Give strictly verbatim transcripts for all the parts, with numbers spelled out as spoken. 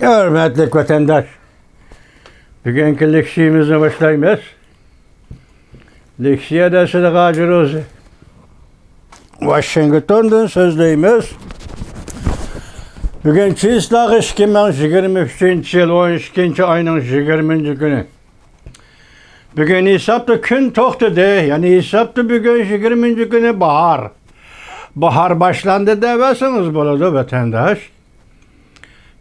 ھۆرمەتلىك ۋەتەنداش، بۈگۈنكى لېكسىيىمىزنى باشلايمىز. لېكسىيە دەرسىدە غاجىروز ۋاشىنگتوندىن سۆزلەيمىز. بۈگۈن چىسلاغا ئىككى مىڭ يىگىرمە ئۈچىنچى يىل، ئون ئىككىنچى ئاينىڭ يىگىرمىنچى كۈنى. بۈگۈن ھېسابتا كۈن توختىدى، يەنى ھېسابتا بۈگۈن يىگىرمىنچى كۈنى باھار. باھار باشلاندى دەۋەرسىڭىز بولىدۇ، ۋەتەنداش.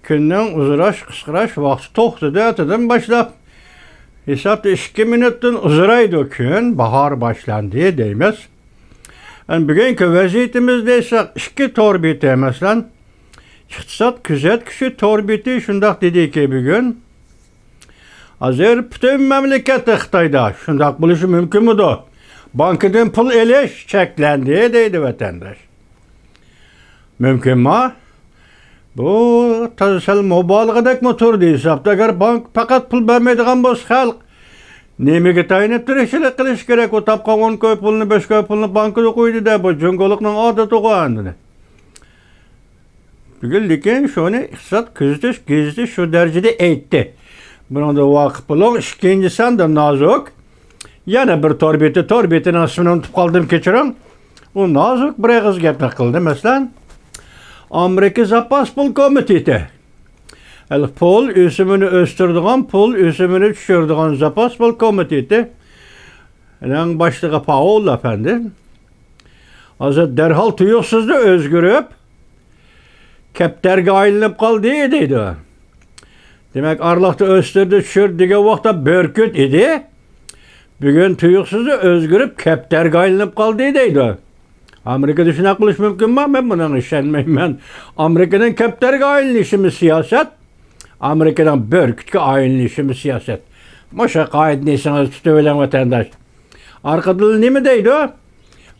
كۈننىڭ ئۇزىراش، قىسقىراش ۋاقتى توختىدى ئەتىدىن باشلاپ. ھېسابتا ئىككى مىنۇتتىن ئۇزىرايدۇ كۈن، باھار باشلاندى دەيمىز. ئەمدى بۈگۈنكى ۋەزىيىتىمىز دېسەك، ئىككى تور بېتى، مەسىلەن، ئىقتىساد كۆزەتكۈچى تور بېتى شۇنداق دېدىكى بۈگۈن، ھازىر پۈتۈن مەملىكەتتە خىتايدا، شۇنداق بولۇشى مۇمكىنمىدۇ؟ بانكىدىن پۇل ئېلىش چەكلەندى دەيدۇ ۋەتەنداش. مۇمكىنما؟ بۇ تازا سەل مۇبالىغىدەكمۇ تۇردى ھېسابتا. ئەگەر بانك پەقەت پۇل بەرمەيدىغان بولسا، خەلق نېمىگە تايىنىپ تىرىكچىلىك قىلىشى كېرەك؟ ئۇ تاپقان ئون كوي پۇلنى، بەش كوي پۇلنى بانكىدا قويدى دە، بۇ جۇڭگولۇقنىڭ ئادىتىغۇ ئەمدى. بۈگۈن لېكىن شۇنى ئىقتىساد كۆزىتىش گېزىتى شۇ دەرىجىدە ئېيتتى. بۇنىڭدا ۋاقىپ بولۇڭ. ئىككىنچى ساندا نازۇك، يەنە بىر تور بېتى، تور بېتىنىڭ ئىسمىنى ئۇنتۇپ قالدىم، كەچۈرۈڭ. ئۇ نازۇك بىر ئېغىز گەپنى قىلدى. مەسىلەن، ئامېرىكا زاپاس پۇل كومىتېتى، ھېلى پۇل ئۆسۈمىنى ئۆستۈرىدىغان، پۇل ئۆسۈمىنى چۈشۈرىدىغان زاپاس پۇل كومىتېتى، ئۇنىڭ باشلىقى پاول ئەپەندى ھازىر دەرھال تۇيۇقسىزلا ئۆزگىرىپ، كەپتەرگە ئايلىنىپ قالدى دەيدۇ. دېمەك، ئارىلىقتا ئۆستۈردى، چۈشۈردى دېگەن ۋاقىتتا بۆركۈت ئىدى. بۈگۈن تۇيۇقسىزلا ئۆزگىرىپ، كەپتەرگە ئايلىنىپ قالدى دەيدۇ. ئامېرىكىدا شۇنداق بولۇشى مۇمكىنما؟ مەن بۇنىڭغا ئىشەنمەيمەن. ئامېرىكىنىڭ كەپتەرگە ئايلىنىشىمۇ سىياسەت، ئامېرىكىنىڭ بۆركۈتكە ئايلىنىشىمۇ سىياسەت. مۇشۇ قائىدىنى ئېسىڭىزدە تۇتۇۋېلىڭ، ۋەتەنداش. ئارقىدىن نېمە دەيدۇ؟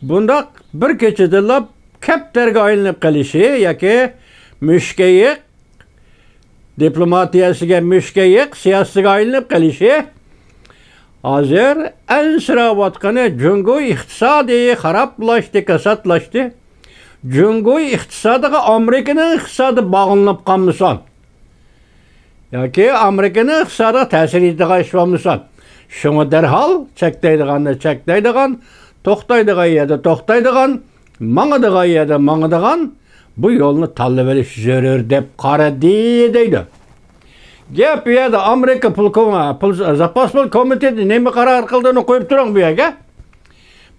بۇنداق بىر كېچىدىلا كەپتەرگە ئايلىنىپ قېلىشى ياكى مۈشكەيىق، دىپلوماتىيەسىگە مۈشكەيىق، سىياسىتىگە ئايلىنىپ قېلىشى ھازىر ئەنسىرەۋاتقىنى. جۇڭگو ئىقتىسادى خارابلاشتى، كاساتلاشتى. جۇڭگو ئىقتىسادىغا ئامېرىكىنىڭ ئىقتىسادى باغلىنىپ قالمىسۇن ياكى ئامېرىكىنىڭ ئىقتىسادىغا تەسىر يېتىدىغان ئىش بولمىسۇن. شۇڭا دەرھال چەكلەيدىغاننى چەكلەيدىغان، توختايدىغان يەردە توختايدىغان، ماڭىدىغان يەردە ماڭىدىغان بۇ يولنى تاللىۋېلىش زۆرۈر دەپ قارىدى دەيدۇ. گەپ بۇ يەردە ئامېرىكا پۇل كوم-، پۇل، زاپاس پۇل كومىتېتى نېمە قارار قىلدىنى قويۇپ تۇرۇڭ بۇ يەرگە.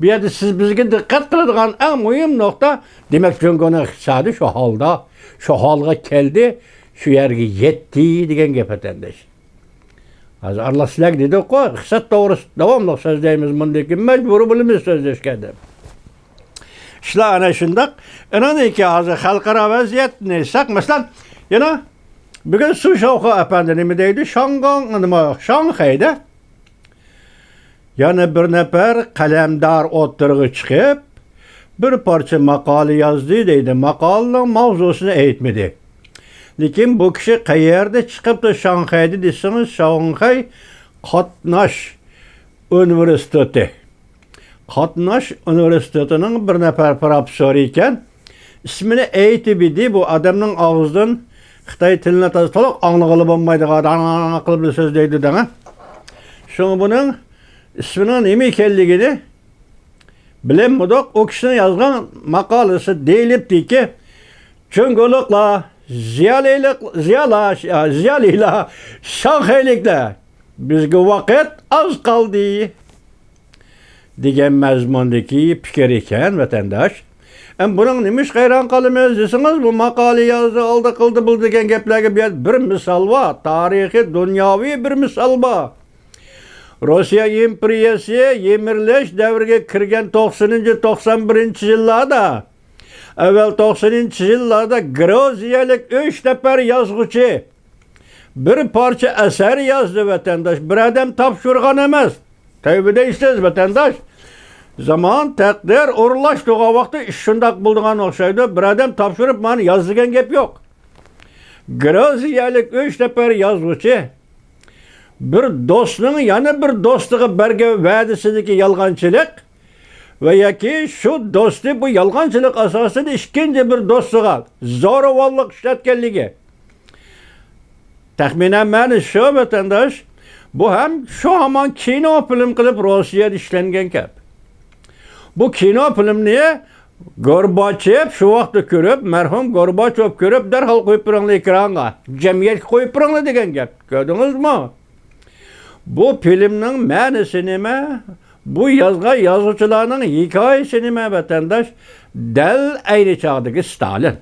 بۇ يەردە سىز بىزگە دىققەت قىلىدىغان ئەڭ مۇھىم نۇقتا، دېمەك، جۇڭگونىڭ ئىقتىسادى شۇ ھالدا، شۇ ھالغا كەلدى، شۇ يەرگە يەتتى دېگەن گەپ، ۋەتەنداش. ھازىر ئارىلىق سىلەرگە دېدۇققۇ، ئىقتىساد توغرىسىدا داۋاملىق سۆزلەيمىز، مۇندىن كېيىن مەجبۇر بولىمىز سۆزلەشكە دەپ. ئىشلار ئەنە شۇنداق. ئىناندىكى ھازىر خەلقئارا ۋەزىيەتنى ئېيتساق، مەسىلەن، يەنە بۈگۈن سۇ شاۋخۇ ئەپەندى نېمە دەيدۇ؟ شاڭگاڭ، نېمە، شاڭخەيدە يەنە بىر نەپەر قەلەمدار ئوتتۇرىغا چىقىپ، بىر پارچە ماقالە يازدى دەيدۇ. ماقالىنىڭ ماۋزۇسىنى ئېيتمىدى. لېكىن بۇ كىشى قەيەردە چىقىپتۇ؟ شاڭخەيدە دېسىڭىز، شاڭخەي قاتناش ئۇنىۋېرسىتېتى. قاتناش ئۇنىۋېرسىتېتىنىڭ بىر نەپەر پروفېسسورى ئىكەن. ئىسمىنى ئېيتىپ ئىدى، بۇ ئادەمنىڭ ئاغزىدىن خىتاي تىلىنى تازا تولۇق ئاڭلىغىلى بولمايدىغان، داڭ قىلىپ سۆزلەيدۇ دەڭە. شۇڭا بۇنىڭ ئىسمىنىڭ نېمە ئىكەنلىكىنى بىلەلمىدۇق. ئۇ كىشىنىڭ يازغان ماقالىسى دېيىلىپتىكى، جۇڭگولۇقلار، زىيالىيلىق، زىيالا-، زىيالىيلار، شاڭخەيلىكلەر، بىزگە ۋاقىت ئاز قالدى دېگەن مەزمۇندىكى پىكىر ئىكەن، ۋەتەنداش. ئەمما بۇنىڭ نېمىشقا ھەيران قالىمىز دېسىڭىز، بۇ ماقالە يازدى، ئالدى قىلدى، بۇ دېگەن گەپلەرگە بۇ يەردە بىر مىسال بار، تارىخىي، دۇنياۋى بىر مىسال بار. روسىيە ئىمپېرىيەسى يىمىرىلىش دەۋرىگە كىرگەن توقسىنىنچى، توقسان بىرىنچى يىللاردا، ئەۋۋەل توقسىنىنچى يىللاردا گرۇزىيەلىك ئۈچ نەپەر يازغۇچى بىر پارچە ئەسەر يازدى، ۋەتەنداش. بىر ئادەم تاپشۇرغان ئەمەس. تەۋبە دەيسىز، ۋەتەنداش. زامان، تەقدىر ئورۇنلاشتۇرغان ۋاقىتتا ئىش شۇنداق بولىدىغان ئوخشايدۇ. بىر ئادەم تاپشۇرۇپ، مانا ياز دېگەن گەپ يوق. گرۇزىيەلىك ئۈچ نەپەر يازغۇچى بىر دوستنىڭ يەنە بىر دوستىغا بەرگەن ۋەدىسىدىكى يالغانچىلىق ۋە ياكى شۇ دوستى بۇ يالغانچىلىق ئاساسىدا ئىككىنچى بىر دوستىغا زورىۋاللىق ئىشلەتكەنلىكى، تەخمىنەن مەنىسى شۇ، ۋەتەنداش، بۇ ھەم شۇ ھامان كىنو فىلىم قىلىپ روسىيەدە ئىشلەنگەن گەپ. بۇ كىنو فىلىمنى گورباچېف شۇ ۋاقىتتا كۆرۈپ، مەرھۇم گورباچېف كۆرۈپ، دەرھال قويۇپ بېرىڭلار ئېكرانغا، جەمئىيەتكە قويۇپ بېرىڭلار دېگەن گەپ. كۆردىڭىزمۇ؟ بۇ فىلىمنىڭ مەنىسى نېمە؟ بۇ يازغان يازغۇچىلارنىڭ ھېكايىسى نېمە، ۋەتەنداش؟ دەل ئەينى چاغدىكى ستالىن.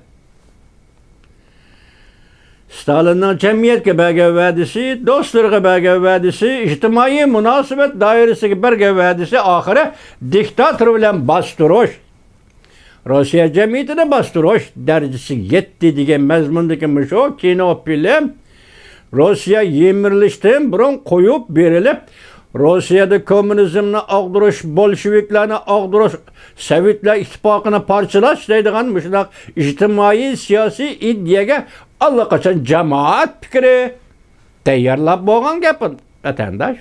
ستالىننىڭ جەمئىيەتكە بەرگەن ۋەدىسى، دوستلىرىغا بەرگەن ۋەدىسى، ئىجتىمائىي مۇناسىۋەت دائىرىسىگە بەرگەن ۋەدىسى، ئاخىرى دىكتاتور بىلەن باستۇرۇش. روسىيە جەمئىيىتىنى باستۇرۇش دەرىجىسىگە يەتتى دېگەن مەزمۇندىكى مۇشۇ كىنو فىلىم روسىيە يىمىرىلىشتىن بۇرۇن قويۇپ بېرىلىپ، روسىيەدە كوممۇنىزمنى ئاغدۇرۇش، بولشېۋىكلارنى ئاغدۇرۇش، سوۋېتلار ئىتتىپاقىنى پارچىلاش دەيدىغان مۇشۇنداق ئىجتىمائىي سىياسىي ئىدىيەگە ئاللىقاچان جامائەت پىكرى تەييارلاپ بولغان گەپ، ۋەتەنداش.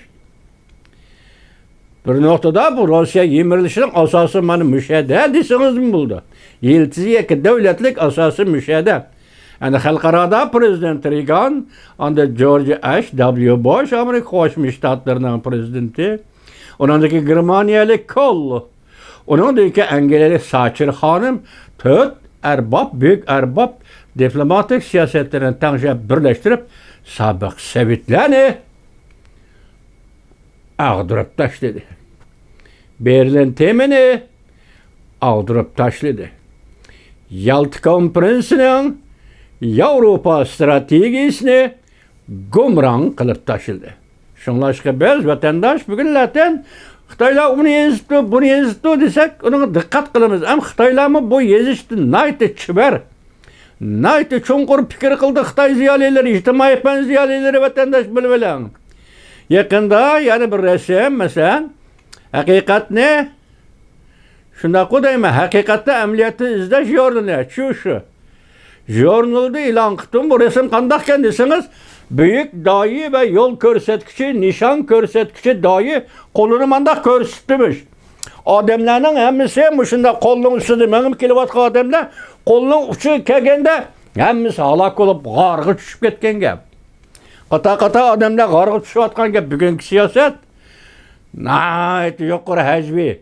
بىر نۇقتىدا بۇ روسىيە يىمىرىلىشىنىڭ ئاساسى مانا مۇشۇ يەردە دېسىڭىزمۇ بولىدۇ. يىلتىزى يەككە دۆلەتلىك ئاساسى مۇشۇ يەردە. ئەنە خەلقئارادا پرېزىدېنت رېگان، ئاندىن جورج ئېچ دابليۇ بوش، ئامېرىكا قوشما شتاتلىرىنىڭ پرېزىدېنتى، ئۇنىڭدىن كېيىن گېرمانىيەلىك كول، ئۇنىڭدىن كېيىن ئەنگلىيەلىك ساتچېر خانىم، تۆت ئەرباب، بۈيۈك ئەرباب دىپلوماتىك سىياسەتلىرىنى تەڭشەپ بىرلەشتۈرۈپ، سابىق سوۋېتلارنى ئاغدۇرۇپ تاشلىدى. بېرلىن تېمىنى ئاغدۇرۇپ تاشلىدى. يالتا كونفېرېنسىنىڭ ياۋروپا ستراتېگىيىسىنى گۇمراڭ قىلىپ تاشلىدى. شۇڭلاشقا بىز، ۋەتەنداش، بۈگۈنلەردىن خىتايلار ئۇنى يېزىپتۇ، بۇنى يېزىپتۇ دېسەك، ئۇنىڭغا دىققەت قىلىمىز. ئەمما خىتايلارمۇ بۇ يېزىشتا ناھايىتى چېۋەر، ناھايىتى چوڭقۇر پىكىر قىلدى خىتاي زىيالىيلىرى، ئىجتىمائىي پەن زىيالىيلىرى، ۋەتەنداش، بىلىۋېلىڭ. يېقىندا يەنە بىر رەسىم، مەسىلەن، ھەقىقەتنى، شۇنداققۇ دەيمەن، ھەقىقەتنى ئەمەلىيەتتە ئىزدەش ژۇرنىلى، چۈشۈ. ژۇرنىلدا ئېلان قىپتۇ. بۇ رەسىم قانداقكەن دېسىڭىز، بۈيۈك داھىي ۋە يول كۆرسەتكۈچى، نىشان كۆرسەتكۈچى داھىي قولىنى مانداق كۆرسىتىپتىمىش. ئادەملەرنىڭ ھەممىسى مۇشۇنداق قولنىڭ ئۈستىدە مېڭىپ كېلىۋاتقان ئادەملەر قولنىڭ ئۇچىغا كەلگەندە ھەممىسى ھالاك بولۇپ غارغا چۈشۈپ كەتكەن گەپ. قاتار-قاتار ئادەملەر غارغا چۈشۈۋاتقان گەپ. بۈگۈنكى سىياسەت ناھايىتى يۇقىرى ھەجۋىي،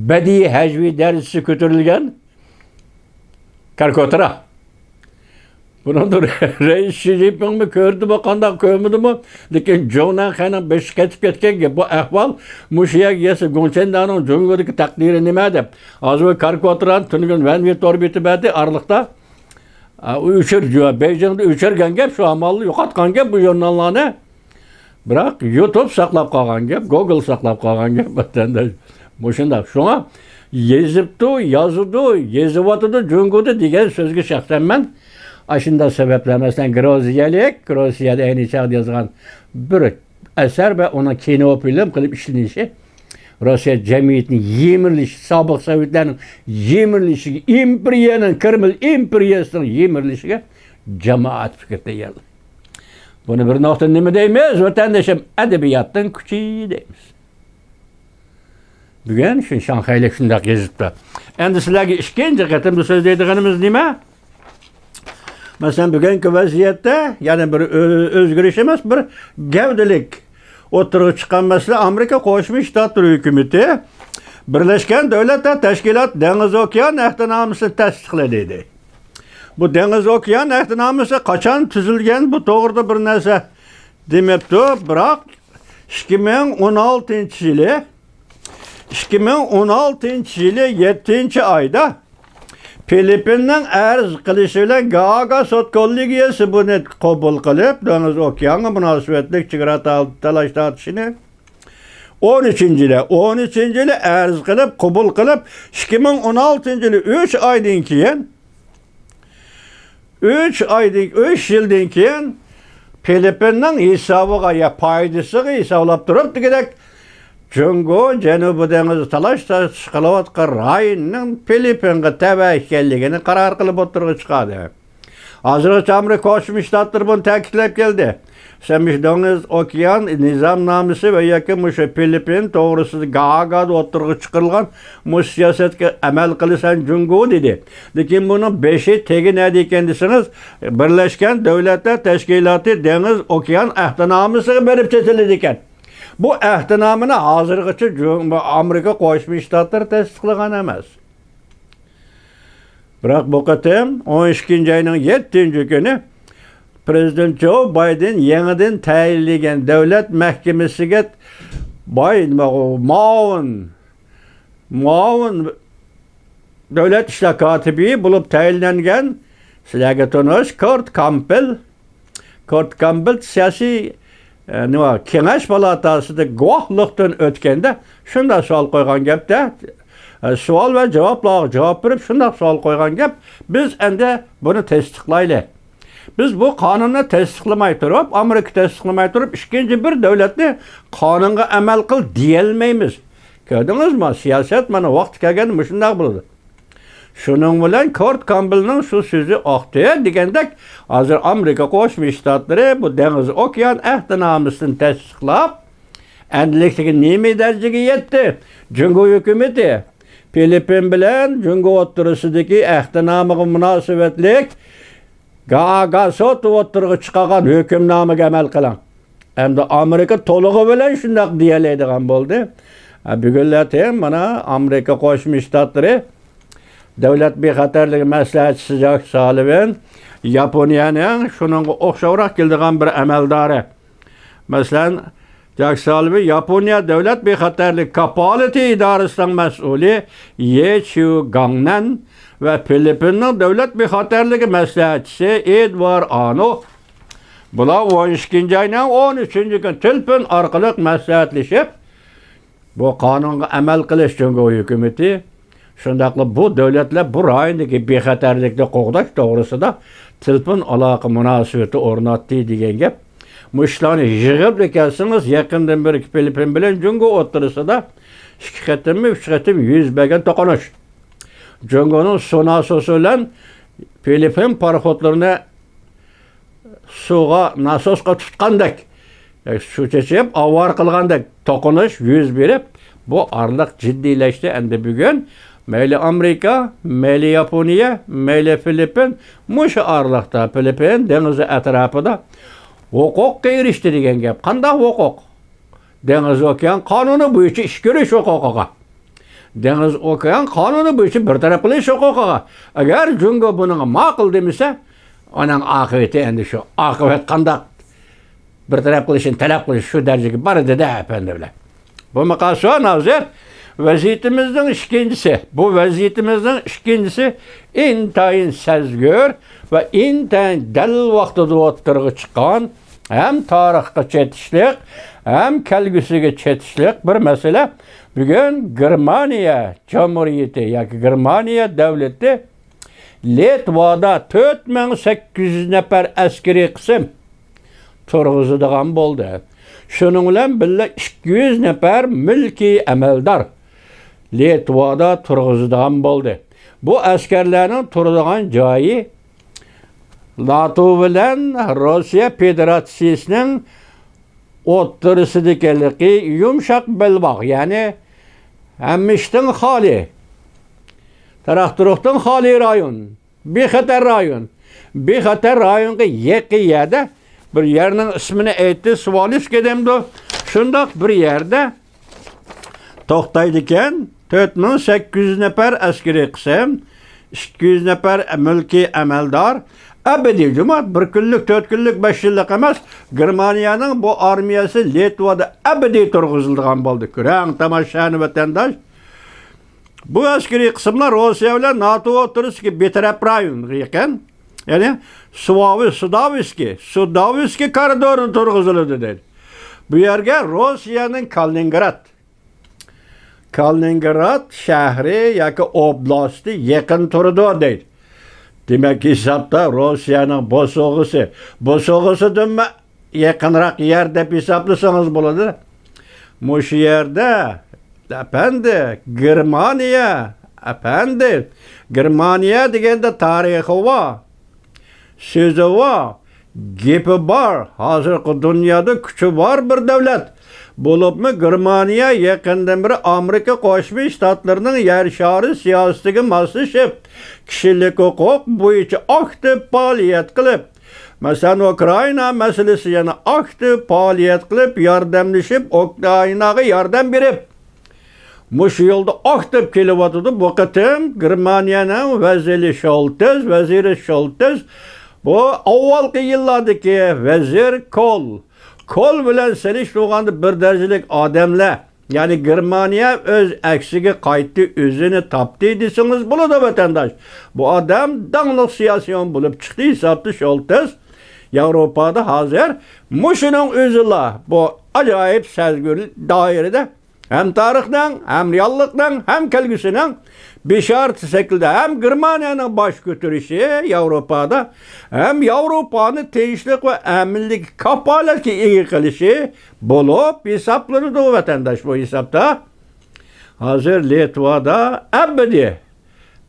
بەدىئىي ھەجۋىي دەرىجىسى كۆتۈرۈلگەن كارىكاتۇرا. بۇنىڭدا رەئىس شى جىنپىڭمۇ كۆردىمۇ، قانداق كۆرمىدىمۇ؟ لېكىن جۇڭ نەنخەنىڭ بېشى قېتىپ كەتكەن گەپ. بۇ ئەھۋال مۇشۇ يەرگە يەتسە، گۇڭچەندانىڭ جۇڭگودىكى تەقدىرى نېمە دەپ. ھازىر بۇ كارىكاتۇرانى تۈنۈگۈن ۋەنۋې تور بېتى بەردى ئارىلىقتا. ئا، ئۇ ئۆچۈر-، بېيجىڭدا ئۆچۈرگەن گەپ، شۇ ئامالدا يوقاتقان گەپ بۇ ژۇرناللارنى. بىراق يۇتۇب ساقلاپ قالغان گەپ، گوگل ساقلاپ قالغان گەپ، ۋەتەنداش. مۇشۇنداق. شۇڭا يېزىپتۇ، يازىدۇ، يېزىۋاتىدۇ جۇڭگودا دېگەن سۆزگە شەخسەن مەن ئاشۇنداق سەۋەبلەر، مەسىلەن، گروزىيەلىك، گروزىيەدە ئەينى چاغدا يازغان بىر ئەسەر ۋە ئۇنىڭ كىنو فىلىم قىلىپ ئىشلىنىشى، روسىيە جەمئىيىتىنىڭ يىمىرىلىشى، سابىق سوۋېتلارنىڭ يىمىرىلىشىگە، ئىمپېرىيەنىڭ، كرېمل ئىمپېرىيەسىنىڭ يىمىرىلىشىگە جامائەت پىكىر تەييارلىدى. بۇنى بىر نۇقتا نېمە دەيمىز؟ ۋەتەندىشىم، ئەدەبىياتنىڭ كۈچى دەيمىز. بۈگۈن شۇ شاڭخەيلىك شۇنداق يېزىپتۇ. ئەمدى سىلەرگە ئىككىنچى قېتىمدا سۆزلەيدىغىنىمىز نېمە؟ مەسىلەن، بۈگۈنكى ۋەزىيەتتە يەنە بىر ئۆ-، ئۆزگىرىش ئەمەس، بىر گەۋدىلىك ئوتتۇرىغا چىققان مەسىلە، ئامېرىكا قوشما شتاتلىرى ھۆكۈمىتى بىرلەشكەن دۆلەتلەر تەشكىلاتى دېڭىز ئوكيان ئەھدىنامىسىنى تەستىقلىدى. بۇ دېڭىز ئوكيان ئەھدىنامىسى قاچان تۈزۈلگەن، بۇ توغرىدا بىر نەرسە دېمەپتۇ، بىراق ئىككى مىڭ ئون ئالتىنچى يىلى، ئىككى مىڭ ئون ئالتىنچى يىلى يەتتىنچى ئايدا فىلىپپىننىڭ ئەرز قىلىشى بىلەن گاگا سوت كوللېگىيەسى بۇنى قوبۇل قىلىپ، دېڭىز ئوكيانغا مۇناسىۋەتلىك چېگرا تا-، تالاش تارتىشىنى ئون ئۈچىنچى يىلى، ئون ئۈچىنچى يىلى ئەرز قىلىپ، قوبۇل قىلىپ، ئىككى مىڭ ئون ئالتىنچى يىلى ئۈچ ئايدىن كېيىن، ئۈچ ئايدىن، ئۈچ يىلدىن كېيىن فىلىپپىننىڭ ھېسابىغا يا پايدىسىغا ھېسابلاپ تۇرۇپ، دېگۈدەك جۇڭگو جەنۇبىي دېڭىزدا تالاش تارتىش قىلىۋاتقان رايوننىڭ فىلىپپىنغا تەۋە ئىكەنلىكىنى قارار قىلىپ ئوتتۇرىغا چىقاردى. ھازىرغىچە ئامېرىكا قوشما شتاتلىرى بۇنى تەكىتلەپ كەلدى. سەن مۇشۇ دېڭىز ئوكيان نىزامنامىسى ۋە ياكى مۇشۇ فىلىپپىن توغرىسىدا گاگادا ئوتتۇرىغا چىقىرىلغان مۇشۇ سىياسەتكە ئەمەل قىلىسەن جۇڭگو دېدى. لېكىن بۇنىڭ بېشى تېگى نەدە ئىكەن دېسىڭىز، بىرلەشكەن دۆلەتلەر تەشكىلاتى دېڭىز ئوكيان ئەھدىنامىسىغا بېرىپ چېتىلىدىكەن. بۇ ئەھدىنامىنى ھازىرغىچە جۇ-، ئامېرىكا قوشما شتاتلىرى تەستىقلىغان ئەمەس. بىراق بۇ قېتىم ئون ئىككىنچى ئاينىڭ يەتتىنچى كۈنى پرېزىدېنت جو بايدېن يېڭىدىن تەيىنلىگەن دۆلەت مەھكىمىسىگە باي-، نېمە ئۇ، مۇئاۋىن، مۇئاۋىن دۆلەت ئىشلار كاتىپى بولۇپ تەيىنلەنگەن، سىلەرگە تونۇش، كورت كامپبېل، كورت كامپبېل سىياسىي، ئە، نېمە، كېڭەش پالاتاسىدا گۇۋاھلىقتىن ئۆتكەندە شۇنداق سوئال قويغان گەپتە، ئە، سوئال ۋە جاۋابلارغا جاۋاب بېرىپ شۇنداق سوئال قويغان گەپ، بىز ئەمدى بۇنى تەستىقلايلى. بىز بۇ قانۇننى تەستىقلىماي تۇرۇپ، ئامېرىكا تەستىقلىماي تۇرۇپ، ئىككىنچى بىر دۆلەتنى قانۇنغا ئەمەل قىل دېيەلمەيمىز. كۆردىڭىزمۇ؟ سىياسەت مانا ۋاقتى كەلگەندە مۇشۇنداق بولىدۇ. شۇنىڭ بىلەن كورت كامبېلنىڭ شۇ سۆزى ئاقتى دېگەندەك، ھازىر ئامېرىكا قوشما شتاتلىرى بۇ دېڭىز ئوكيان ئەھدىنامىسىنى تەستىقلاپ، ئەمدىلىكتىكى نېمە دەرىجىگە يەتتى؟ جۇڭگو ھۆكۈمىتى فىلىپپىن بىلەن جۇڭگو ئوتتۇرىسىدىكى ئەھدىنامىغا مۇناسىۋەتلىك گاگا سوتى ئوتتۇرىغا چىقارغان ھۆكۈمنامىگە ئەمەل قىلىڭ. ئەمدى ئامېرىكا تولۇقى بىلەن شۇنداق دېيەلەيدىغان بولدى. ھە، بۈگۈنلەتىن مانا ئامېرىكا قوشما شتاتلىرى دۆلەت بىخەتەرلىكى مەسلىھەتچىسى جاك سالىۋېن، ياپونىيەنىڭ شۇنىڭغا ئوخشاۋراق كېلىدىغان بىر ئەمەلدارى. مەسىلەن، جاك سالىۋېن ياپونىيە دۆلەت بىخەتەرلىك كاپالىتى ئىدارىسىنىڭ مەسئۇلى يې چيۇگاڭنەن ۋە فىلىپپىننىڭ دۆلەت بىخەتەرلىكى مەسلىھەتچىسى ئېدۋار ئانو، بۇلار ئون ئىككىنچى ئاينىڭ ئون ئۈچىنچى كۈنى تېلېفون ئارقىلىق مەسلىھەتلىشىپ، بۇ قانۇنغا ئەمەل قىلىش جۇڭگو ھۆكۈمىتى، شۇنداقلا بۇ دۆلەتلەر بۇ رايوندىكى بىخەتەرلىكنى قوغداش توغرىسىدا تېلېفون ئالاقە مۇناسىۋىتى ئورناتتى دېگەن گەپ. مۇشۇلارنى يىغىپ كەلسىڭىز، يېقىندىن بېرى فىلىپپىن بىلەن جۇڭگو ئوتتۇرىسىدا ئىككى قېتىممۇ، ئۈچ قېتىم يۈز بەرگەن توقۇنۇش. جۇڭگونىڭ سۇ ناسوسى بىلەن فىلىپپىن پاراخوتلىرىنى سۇغا، ناسوسقا تۇتقاندەك، سۇ چېچىپ، ئاۋارە قىلغاندەك توقۇنۇش يۈز بېرىپ، بۇ ئارىلىق جىددىيلەشتى. ئەمدى بۈگۈن مەيلى ئامېرىكا، مەيلى ياپونىيە، مەيلى فىلىپپىن، مۇشۇ ئارىلىقتا فىلىپپىن دېڭىزى ئەتراپىدا ھوقۇققا ئېرىشتى دېگەن گەپ. قانداق ھوقۇق؟ دېڭىز ئوكيان قانۇنى بويىچە ئىش كۆرۈش ھوقۇقىغا، دېڭىز ئوكيان قانۇنى بويىچە بىر تەرەپ قىلىش ھوقۇقىغا. ئەگەر جۇڭگو بۇنىڭغا ماقۇل دېمىسە، ئۇنىڭ ئاقىۋىتى ئەندى شۇ. ئاقىۋەت قانداق؟ بىر تەرەپ قىلىشنى تەلەپ قىلىش شۇ دەرىجىگە بارىدۇ-دە، ئەپەندىلەر. بۇ مۇقاسىۋان ھازىر ۋەزىيىتىمىزنىڭ ئىككىنچىسى، بۇ ۋەزىيىتىمىزنىڭ ئىككىنچىسى ئىنتايىن سەزگۈر ۋە ئىنتايىن دەل ۋاقتىدا ئوتتۇرىغا چىققان، ھەم تارىخقا چېتىشلىق، ھەم كەلگۈسىگە چېتىشلىق بىر مەسىلە. بۈگۈن گېرمانىيە جۇمھۇرىيىتى ياكى گېرمانىيە دۆلىتى لىتۋادا تۆت مىڭ سەككىز يۈز نەپەر ئەسكىرىي قىسىم تۇرغۇزىدىغان بولدى. شۇنىڭ بىلەن بىللە، ئىككى يۈز نەپەر مۈلكىي ئەمەلدار لىتۋادا تۇرغۇزىدىغان بولدى. بۇ ئەسكەرلەرنىڭ تۇرىدىغان جايى ناتو بىلەن روسىيە فېدېراتسىيىسىنىڭ ئوتتۇرىسىدىكى يۇمشاق بەلباغ، يەنى ھەممە ئىشتىن خالىي، تاراق-تۇرۇقتىن خالىي رايون، بىخەتەر رايون. بىخەتەر رايونغا يېقىن يەردە بىر يەرنىڭ ئىسمىنى ئېيتتى، سۋالىسكى دەمدۇ؟ شۇنداق بىر يەردە توختايدىكەن. تۆت مىڭ سەككىز يۈز نەپەر ئەسكىرىي قىسىم، ئىككى يۈز نەپەر مۈلكىي ئەمەلدار، ئەبەدىي جۇمۇ، بىر كۈنلۈك، تۆت كۈنلۈك، بەش يىللىق ئەمەس، گېرمانىيەنىڭ بۇ ئارمىيەسى لىتۋادا ئەبەدىي تۇرغۇزۇلىدىغان بولدى. كۆرۈڭ، تاماشىبىن ۋەتەنداش. بۇ ئەسكىرىي قىسىملار روسىيە بىلەن ناتو ئوتتۇرىسىدىكى بىتەرەپ رايونغا يېقىن، يەنى سۇۋاۋى، سۇداۋىسكى، سۇداۋىسكى كارىدورىدا تۇرغۇزۇلىدۇ دەيدۇ. بۇ يەرگە روسىيەنىڭ كالىنىنگراد، كالىنىنگراد شەھىرى ياكى ئوبلاستى يېقىن تۇرىدۇ دەيدۇ. دېمەك، ھېسابتا روسىيەنىڭ بوسۇغىسى، بوسۇغىسىدىنمۇ يېقىنراق يەر دەپ ھېسابلىسىڭىز بولىدۇ. مۇشۇ يەردە، ئەپەندى، گېرمانىيە، ئەپەندى، گېرمانىيە دېگەندە تارىخى بار. سۆزى بار، گېپى بار، ھازىرقى دۇنيادا كۈچى بار بىر دۆلەت. بولۇپمۇ گېرمانىيە يېقىندىن بېرى ئامېرىكا قوشما شتاتلىرىنىڭ يەر شارى سىياسىتىگە ماسلىشىپ، كىشىلىك ھوقۇق بويىچە ئاكتىپ پائالىيەت قىلىپ، مەسىلەن، ئۇكرائىنا مەسىلىسى يەنە ئاكتىپ پائالىيەت قىلىپ، ياردەملىشىپ، ئۇكرائىناغا ياردەم بېرىپ، مۇشۇ يولدا ئاكتىپ كېلىۋاتىدۇ. بۇ قېتىم گېرمانىيەنىڭ ۋەزىرى شولتېس، ۋەزىرى شولتېس، بۇ ئاۋۋالقى يىللاردىكى ۋەزىر كول. كول بىلەن سېلىشتۇرغاندا بىر دەرىجىلىك ئادەملەر. يەنى گېرمانىيە ئۆز ئەكسىگە قايتتى، ئۆزىنى تاپتى دېسىڭىز بولىدۇ، ۋەتەنداش. بۇ ئادەم داڭلىق سىياسىيون بولۇپ چىقتى ھېسابتا شولتېس. ياۋروپادا ھازىر مۇشۇنىڭ ئۆزىلا بۇ ئاجايىپ سەزگۈر دائىرىدە ھەم تارىخنىڭ، ھەم رېئاللىقنىڭ، ھەم كەلگۈسىنىڭ بېشارىتى شەكلىدە ھەم گېرمانىيەنىڭ باش كۆتۈرۈشى ياۋروپادا، ھەم ياۋروپانى تىنچلىق ۋە ئەمىنلىككە كاپالەتكە ئىگە قىلىشى بولۇپ ھېسابلىنىدۇ، ۋەتەنداش. بۇ ھېسابتا ھازىر لىتۋادا ئەبەدىي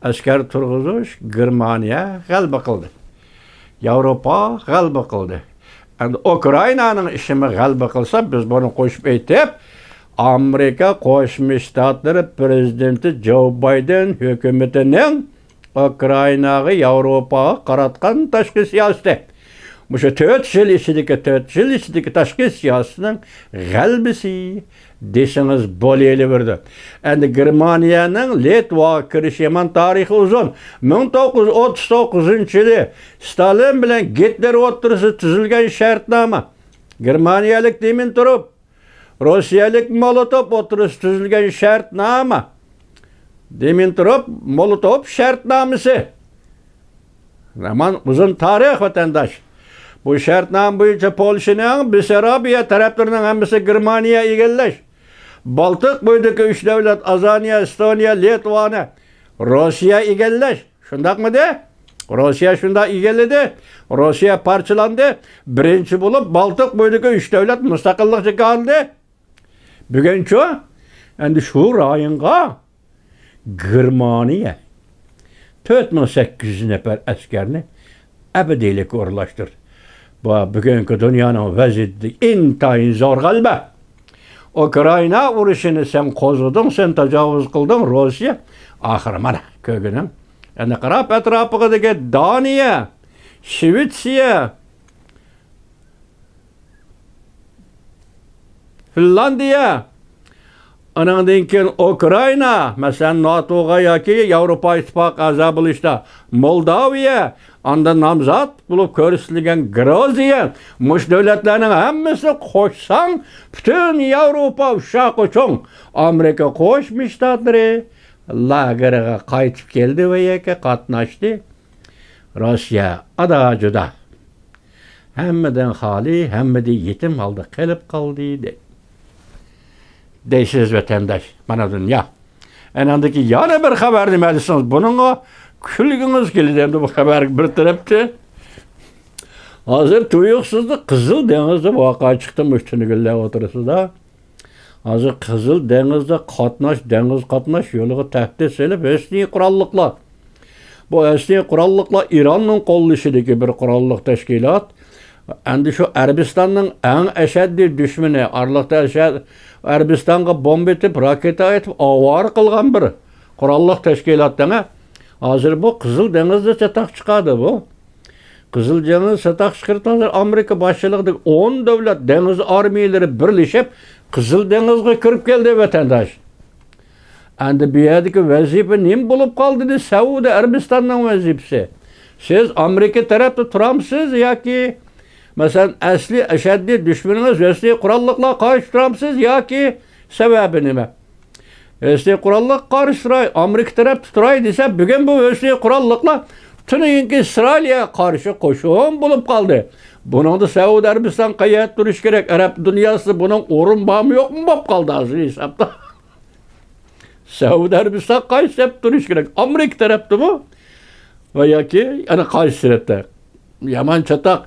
ئەسكەر تۇرغۇزۇش، گېرمانىيە غەلىبە قىلدى. ياۋروپا غەلىبە قىلدى. ئەمدى ئۇكرائىنانىڭ ئىشىمۇ غەلىبە قىلسا، بىز بۇنى قوشۇپ ئېيتىپ، ئامېرىكا قوشما شتاتلىرى پىرېزىدېنتى جو بايدېن ھۆكۈمىتىنىڭ ئۇكرائىناغا، ياۋروپاغا قاراتقان تاشقى سىياسىتى، مۇشۇ تۆت يىل ئىچىدىكى، تۆت يىل ئىچىدىكى تاشقى سىياسىتىنىڭ غەلىبىسى دېسىڭىز بولۇۋېرىدۇ. ئەمدى گېرمانىيەنىڭ لىتۋاغا كىرىشى يامان تارىخى ئۇزۇن. مىڭ توققۇز يۈز ئوتتۇز توققۇزىنچى يىلى ستالىن بىلەن گىتلېر ئوتتۇرىسىدا تۈزۈلگەن شەرتنامە. گېرمانىيەلىك دىمىتروف، روسىيەلىك مولوتوف ئوتتۇرىسىدا تۈزۈلگەن شەرتنامە. دىمىتروف مولوتوف شەرتنامىسى. يامان ئۇزۇن تارىخ، ۋەتەنداش. بۇ شەرتنامە بويىچە پولشىنىڭ، بېسسارابىيە تەرەپلىرىنىڭ ھەممىسى گېرمانىيە ئىگىلەش. بالتىق بويىدىكى ئۈچ دۆلەت، ئازانىيە، ئېستونىيە، لىتۋانى روسىيە ئىگىلەش. شۇنداقمىدى؟ روسىيە شۇنداق ئىگىلىدى. روسىيە پارچىلاندى. بىرىنچى بولۇپ بالتىق بويىدىكى ئۈچ دۆلەت مۇستەقىللىققا ئالدى. بۈگۈنچۇ؟ ئەمدى شۇ رايونغا گېرمانىيە تۆت مىڭ سەككىز يۈز نەپەر ئەسكەرنى ئەبەدىيلىككە ئورۇنلاشتۇردى. بۇ بۈگۈنكى دۇنيانىڭ ۋەزىيىتىدە ئىنتايىن زور غەلىبە. ئۇكرائىنا ئۇرۇشىنى سەن قوزغىدىڭ، سەن تاجاۋۇز قىلدىڭ، روسىيە. ئاخىرى مانا كۆرگىنىڭ. ئەنە قاراپ ئەتراپىغا دېگەن دانىيە، شىۋېتسىيە، فىنلاندىيە، ئانىڭدىن كېيىن ئۇكرائىنا، مەسىلەن، ناتوغا ياكى ياۋروپا ئىتتىپاقىغا ئەزا بولۇشتا مولداۋىيە، ئاندىن نامزات بولۇپ كۆرسىتىلگەن گرۇزىيە، مۇشۇ دۆلەتلەرنىڭ ھەممىسىنى قوشساڭ، پۈتۈن ياۋروپا ئۇششاق-ئۇچۇڭ ئامېرىكا قوشما شتاتلىرى لاگېرىغا قايتىپ كەلدى ۋە يەككە قاتناشتى. روسىيە ئادا-جۇدا. ھەممىدىن خالىي، ھەممىدىن يېتىم ھالدا قېلىپ قالدى، دەي-، دەيسىز، ۋەتەنداش. مانا دۇنيا. ئەنەڭدىكى يەنە بىر خەۋەر نېمە دېسىڭىز، بۇنىڭغا كۈلگۈڭىز كېلىدۇ ئەمدى بۇ خەۋەرگە بىر تەرەپتە. ھازىر تۇيۇقسىزلا قىزىل دېڭىزدا ۋەقە چىقتى مۇشۇ تۈنۈگۈنلەر ئوتتۇرىسىدا. ھازىر قىزىل دېڭىزدا قاتناش، دېڭىز قاتناش يولىغا تەھدىت سېلىپ، ھۆسنىي قوراللىقلار. بۇ ھۆسنىي قوراللىقلار ئىراننىڭ قوللىشىدىكى بىر قوراللىق تەشكىلات. ئەمدى شۇ ئەرەبىستاننىڭ ئەڭ ئەشەددىي دۈشمىنى، ئارىلىقتا ئەشە-، ئەرەبىستانغا بومبا ئېتىپ، راكېتا ئېتىپ، ئاۋارە قىلغان بىر قوراللىق تەشكىلات دەڭە. ھازىر بۇ قىزىل دېڭىزدا چاتاق چىقاردى بۇ. قىزىل دېڭىز چاتاق چىقىرىپ، ھازىر ئامېرىكا باشچىلىقىدىكى ئون دۆلەت دېڭىز ئارمىيەلىرى بىرلىشىپ، قىزىل دېڭىزغا كىرىپ كەلدى، ۋەتەنداش. ئەمدى بۇ يەردىكى ۋەزىپە نېمە بولۇپ قالدى؟ سەئۇدى ئەرەبىستاننىڭ ۋەزىپىسى. سىز ئامېرىكا تەرەپتە تۇرامسىز ياكى، مەسىلەن، ئەسلى ئەشەددىي دۈشمىنىڭىز ھۆسنىي قوراللىقلارغا قارشى تۇرامسىز ياكى سەۋەبى نېمە؟ ھۆسنىي قوراللىققا قارشى تۇراي، ئامېرىكا تەرەپتە تۇراي دېسە، بۈگۈن بۇ ھۆسنىي قوراللىقلار تۈنۈگۈنكى ئىسرائىلىيەگە قارشى قوشۇن بولۇپ قالدى. بۇنىڭدا سەئۇدى ئەرەبىستان قەيەردە تۇرۇشى كېرەك؟ ئەرەب دۇنياسىدا بۇنىڭ ئورنى بارمۇ يوقمۇ بولۇپ قالدى ھازىر ھېسابتا؟ سەئۇدى ئەرەبىستان قايسى تەرەپتە تۇرۇشى كېرەك؟ ئامېرىكا تەرەپتىمۇ؟ ۋە ياكى يەنە قايسى سۈرەتتە؟ يامان چاتاق.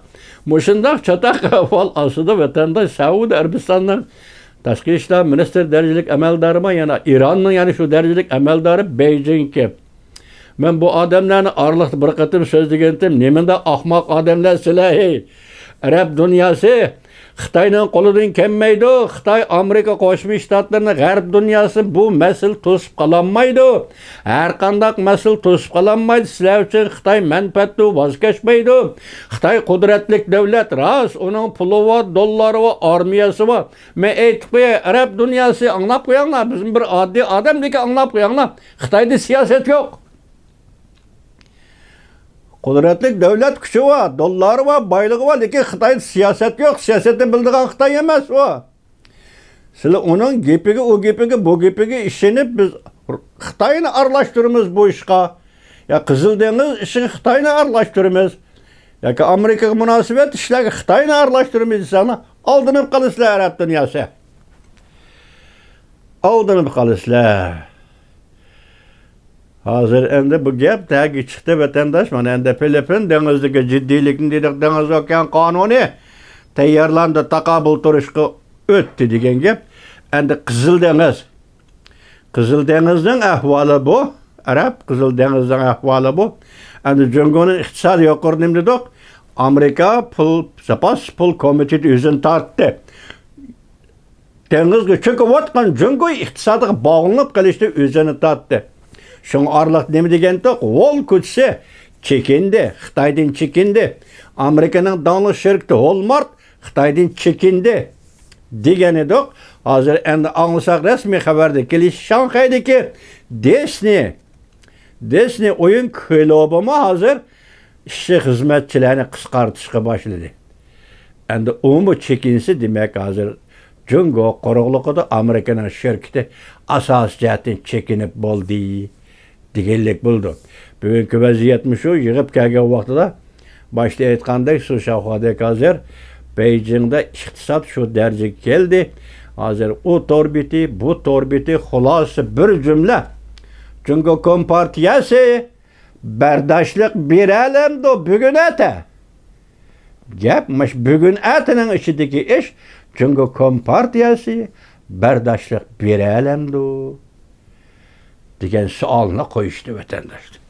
مۇشۇنداق چاتاق ئەھۋال ئاستىدا ۋەتەنداش سەئۇدى ئەرەبىستاننىڭ تاشقى ئىشلار مىنىستىر دەرىجىلىك ئەمەلدارىمۇ، يەنە ئىراننىڭ يەنە شۇ دەرىجىلىك ئەمەلدارى بېيجىڭغا كېلىپ، مەن بۇ ئادەملەرنى ئارىلىقتا بىر قېتىم سۆزلىگەنتىم، نېمانداق ئاخماق ئادەملەر سىلەر، ھەي! ئەرەب دۇنياسى خىتاينىڭ قولىدىن كەلمەيدۇ. خىتاي ئامېرىكا قوشما شتاتلىرىنى، غەرب دۇنياسىنى بۇ مەسىلە توسۇپ قالالمايدۇ. ھەرقانداق مەسىلە توسۇپ قالالمايدۇ. سىلەر ئۈچۈن خىتاي مەنپەئەتتىن ۋاز كەچمەيدۇ. خىتاي قۇدرەتلىك دۆلەت، راست، ئۇنىڭ پۇلى بار، دوللارى بار، ئارمىيەسى بار. مەن ئېيتىپ قوياي، ئەرەب دۇنياسى، ئاڭلاپ قويۇڭلار، بىزمۇ بىر ئاددىي ئادەمدىكى ئاڭلاپ قويۇڭلار. خىتايدا سىياسەت يوق. قۇدرەتلىك دۆلەت كۈچى بار، دوللارى بار، بايلىقى بار، لېكىن خىتايدا سىياسەت يوق. سىياسەتنى بىلىدىغان خىتاي ئەمەس ئۇ. سىلەر ئۇنىڭ گېپىگە، ئۇ گېپىگە، بۇ گېپىگە ئىشىنىپ، بىز خىتاينى ئارىلاشتۇرىمىز بۇ ئىشقا. يا قىزىل دېڭىز ئىشىغا خىتاينى ئارىلاشتۇرىمىز. ياكى ئامېرىكىغا مۇناسىۋەتلىك ئىشلارغا خىتاينى ئارىلاشتۇرىمىز دېسەڭلار، ئالدىنىپ قالىسىلەر ئەرەب دۇنياسى. ئالدىنىپ قالىسىلەر. ھازىر ئەمدى بۇ گەپ تەگە چىقتى، ۋەتەنداش. مانا ئەمدى فىلىپپىن دېڭىزدىكى جىددىيلىكنى دېدۇق، دېڭىز ئوكيان قانۇنى تەييارلاندى، تاقابىل تۇرۇشقا ئۆتتى دېگەن گەپ. ئەمدى قىزىل دېڭىز. قىزىل دېڭىزنىڭ ئەھۋالى بۇ. ئەرەب قىزىل دېڭىزنىڭ ئەھۋالى بۇ. ئەمدى جۇڭگونىڭ ئىقتىسادى يۇقىرى نېمە دېدۇق؟ ئامېرىكا پۇل، زاپاس پۇل كومىتېتى ئۆزىنى تارتتى. دېڭىزغا چۆكۈۋاتقان جۇڭگو ئىقتىسادىغا باغلىنىپ قېلىشتىن ئۆزىنى تارتتى. شۇڭا ئارىلىق نېمە دېگەنتۇق؟ ۋول كوچىسى چېكىندى، خىتايدىن چېكىندى. ئامېرىكىنىڭ داڭلىق شىركىتى ۋولمارت خىتايدىن چېكىندى دېگەن ئىدۇق. ھازىر ئەمدى ئاڭلىساق، رەسمىي خەۋەردە كېلىشى، شاڭخەيدىكى دىسنى، دىسنى ئويۇن كۇلۇبىمۇ ھازىر ئىشچى خىزمەتچىلەرنى قىسقارتىشقا باشلىدى. ئەمدى ئۇمۇ چېكىنسە، دېمەك، ھازىر جۇڭگو قۇرۇقلۇقىدا ئامېرىكىنىڭ شىركىتى ئاساسىي جەھەتتىن چېكىنىپ بولدى دېگەنلىك بولىدۇ. بۈگۈنكى ۋەزىيەتمۇ شۇ، يىغىپ كەلگەن ۋاقتىدا باشتا ئېيتقاندەك، شۇ شاۋخۇادەك ھازىر بېيجىڭدا ئىقتىساد شۇ دەرىجىگە كەلدى. ھازىر ئۇ تور بېتى، بۇ تور بېتى، خۇلاسە بىر جۈملە. جۇڭگو كومپارتىيەسى بەرداشلىق بېرەلەمدۇ بۈگۈن ئەتە؟ گەپ مۇشۇ بۈگۈن ئەتىنىڭ ئىچىدىكى ئىش. جۇڭگو كومپارتىيەسى بەرداشلىق بېرەلەمدۇ دېگەن سوئالنى قويۇشتى ۋەتەنداشلار.